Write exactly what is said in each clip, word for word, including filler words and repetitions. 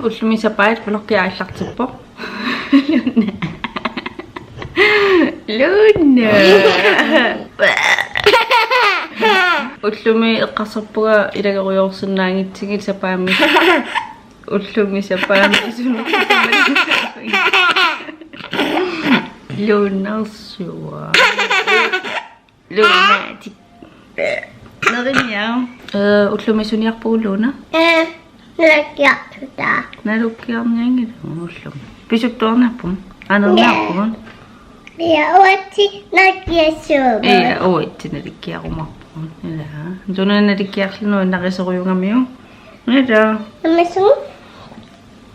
Ullumi sapaat vloggi aallartippoq. Luna. Luna. Ullumi eqqarsarpunga ilagerujoorsinnaanngitsigit sapaammi. Ullumi sapaammi sunut. Lunarsua. Lunatik. Nerinia. Eh, ullumi suniarpugut Luna? Eh, nalukkiartuta. Nalukkiarnianngilaq ullumi. Pisuttuarniarpugut. Anerniarpugut. Ja, uatsi nalukkiarsuugut. Ja, uatsi nalukkiarumaarpugut. Ja. Tuna nalukkiarluni nuannarisorujugamiuk. Ja. Amasung?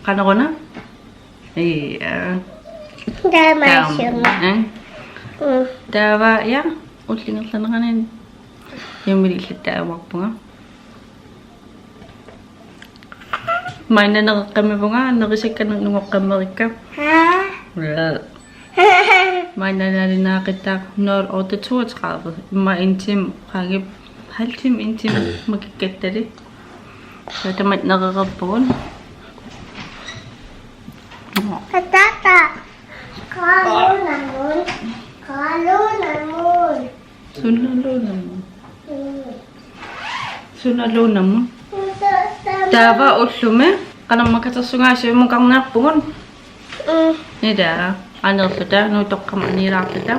Qanoruna? Ja. Taama. Taamaassuunga. Eh? Mm. Taava, ja, ullup ingerlanerani jummililluttaajumaarpunga. Maanna nereqqammivunga, nerisakka nungoqqammerikka. Haa? Ja. Maanna nalunaaqittaaq nul otte toogtredive. Immaqa en time, qangi halv time, en time makikkattali. Taava tamatta nerereerpugut. Tata. Qalunamut. Qalunamut. Suna Lunamut? Mm. Suna Lunamut? Suna. Taava ullumi qanormaa katersugaasivimukarniarpugut. Mm. Ila anerluta, Nuuttoqqami anilaarluta.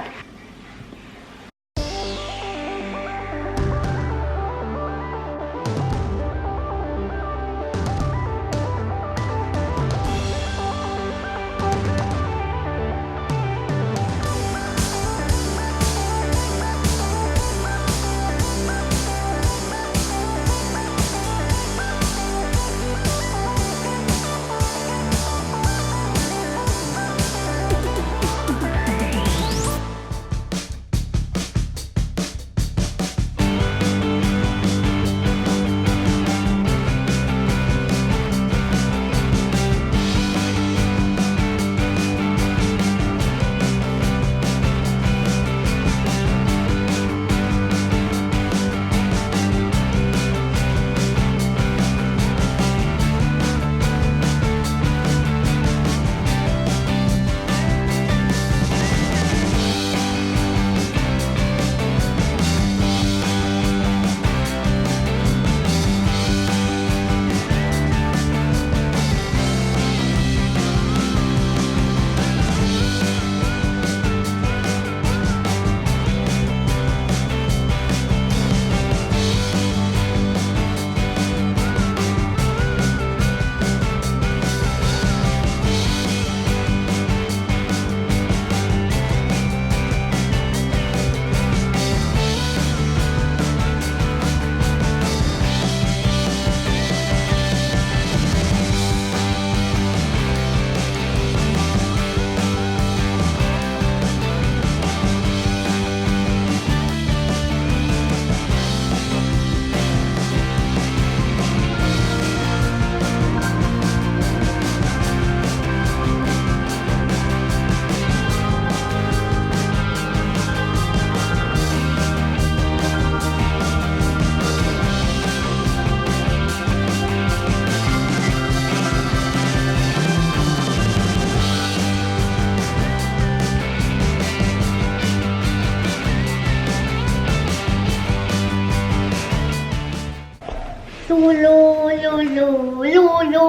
Lulu, lulu, lulu,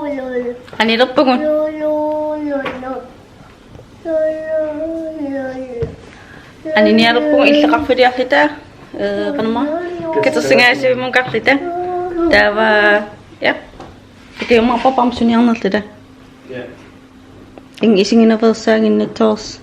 lulu. Anilerpugut. Lulu, lulu. Aninialerpugut illoqarfiliarluta, eh, qanormaa katersugaasivimukarluta. Taava, ja. Takiumaarparput suniarnerluta. Ja. Ing isigineqarsaanginnassooq.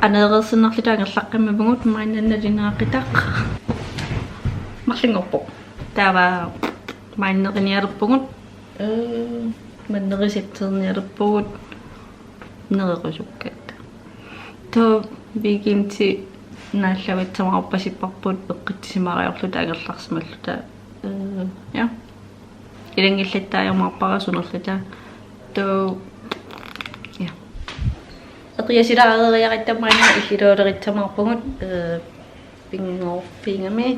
Aneereersinnarluta angerlaqqimmavugut, maanna nalunaaqutaq marlunngorpoq. Taava maanna nerinialerpugut. Ee, maanna nerisatsernialerpugut. Nerequsukkat. Taava weekendi naallavitsamaarpasipparput eqqissisimariarluta angerlarsimalluta. Ee, ja. Ilanngullattaajumaarpara sunerluta. Taava, ja. Eqiasilaareeriaratta maanna illulerulerissamaarpugut, ee, pinngorpiigami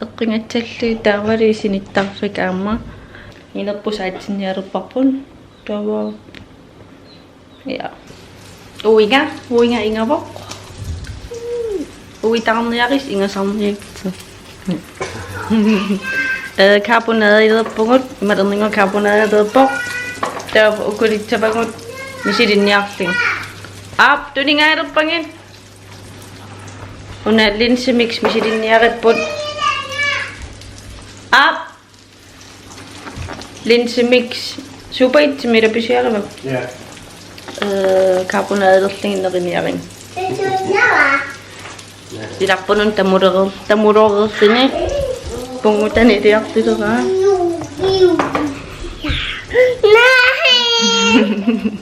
eqqugassallugit taavalu sinittarfik aamma inerput saatsinnialerparput. Taava, ja. Uiga, uiga ingavoq. Uitaarniarisi ingasarniaritsi. Ee, karbonadelerpugut, imaluunniit karbonadelerpoq. Taava ukulitsapagut misilinniarlugit. Aap, tuningaalerpagit. Una Linse Mix misilinniaripput. Aap. Linse Mix. Super Eats-imi pisiarivaa. Ja. Ee, karbonadelerlugit neriniarigit. Silarpunun tamulerer-, tamulereerluni. Pungutaniliartuleraa. Nej.